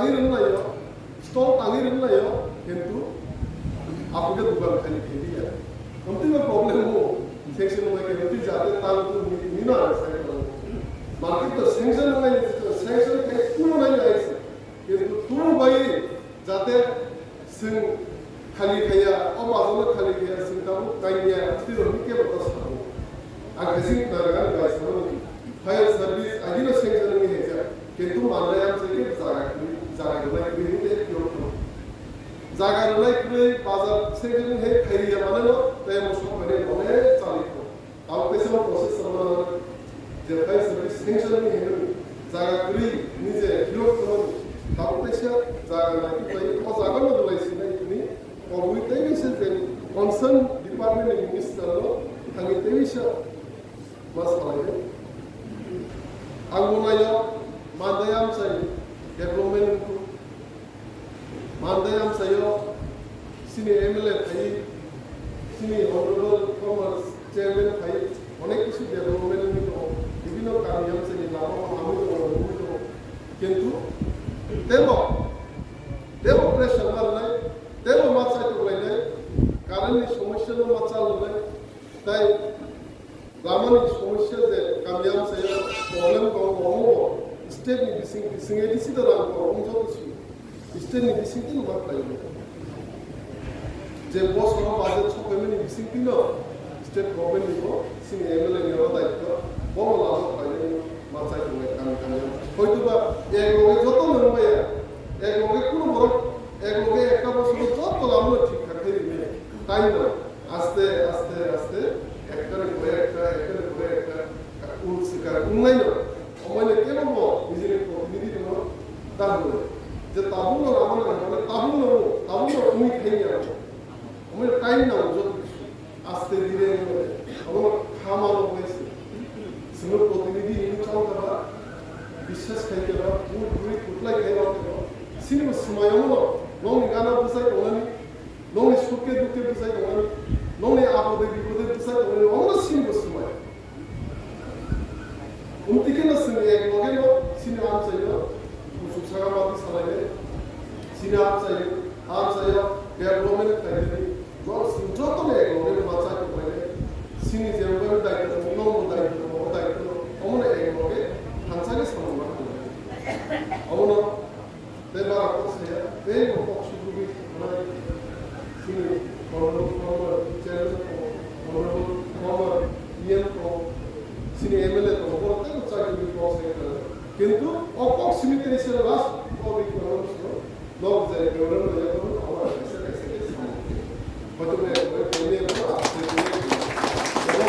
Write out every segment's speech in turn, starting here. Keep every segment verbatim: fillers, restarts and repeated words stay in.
Tangwi rwnglaio, stall tangwi rwnglaio, kintu aphuru dugan khali khiliya. Amtwi ba problem o, sanction wngbai khe amtwi jate tang tu ni na sai ko. Market to sanction wngbai, sanction khai kuno nai nai se. Kintu kuno bai jate sing khali khaya, o bazar khali khaya, sing tabu kaiya, amtwi rwngni kebo ta sabo. Ang khaising khna rwgani bai sabo. Fire service agino sanction wngwi haijak. Kintu manjayam se ke jaga kwrwi, jaga rwnai kwrwi hwnwi tei phiyok thung. Jaga rwnai kwrwi bazar sanction he khairiya maneno tei mosok mane mone chali thung. Tamo kaisa process chwla je fire service sanction ni hwnwi jaga kwrwi nije phiyok thung. Tamo kaisa jaga nai kwrwi o jaga no rwnai sinai hwnwi obwi tei bise je concern department ni minister no thangwi tei bise ma salai. Ang bo nayo manjayam sai development ko. Mandai amchaio chini M L A phai, chini honorable former chairman phai, onek kisu development wngwi tongo, bibhinno kami amchaini lama hamwi tongo, wngwi tongo. Kintu tebo, tebo pressure ma rwnai, tebo ma chai tonglainai, current ni somosya no ma cha rwnai, tai Lamani somosya je kamiyam saya problem tongo, omo state ni bising, bising A D C da rang tongo, omo joto si state ni bising tino ma khlai. Je bosoro budget sokoi mani bising tino state government ni bo sini M L A ni oro daityo, bo lama khlai ma chai tongo kami kami. Hoyto ba ek loge joto nang baya, ek loge kuno borok, ek loge ekta bosoro joto lama thik thak khai ri. Time no. Aste, aste, aste, ekta ni pore ekta, ekta ni pore ekta, ul sikar, unglaino, omaino kebo bo nijini protinidhi no ta hwnwi. Je tabuk no lama nang, mane tabuk no, tabuk no ungwi thai ya. Omaino time nango joto kisu. Aste dire, omaino khama no bai se. Sino protinidhi hini chong kha ba, biswas khai kha ba, ul guri kutlai khai ba, sini bo swmai omo no, nong ni gana bwsai tongnani, Nongni sukhe dukhe bwsai tongmani, nongni apode bipode bwsai tongmani, omono sini bo swmai. Umtwi kheno chwng ek loge no sini amchaino kuchuk saka mati salainai, sini amchaio, amchaio development khlainani, no chwng jotono ek loge no ma chai tonglainai. Sini je wngmani daityo tongo, nongbo daityo tongo, o daityo no, omono ek loge thansa khe samung ma tonglainai. Omono Tei bara kok saya, tei bo kok sugwi thanai. Sini honorable former chairman ko, honorable former E M ko, sini M L A ko, bo tei bo chakri ni kok saya thanai. Kintu o kok simi tei se last kok ni kono sino, log jai kono na ya kono, awa kaisa kaisa kaisa. Hoito me ko ko ne ko a ko ko.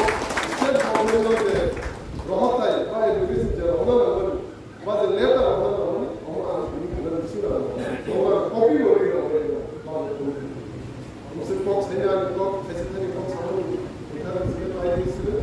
State government no je rohotai, ba education je rohona nangmani. Ba je letter rok no tongmani, omo ang tini khna bisi rok no. Omo ang copy bo ri rok ri rok. Omo se kok sai na ni kok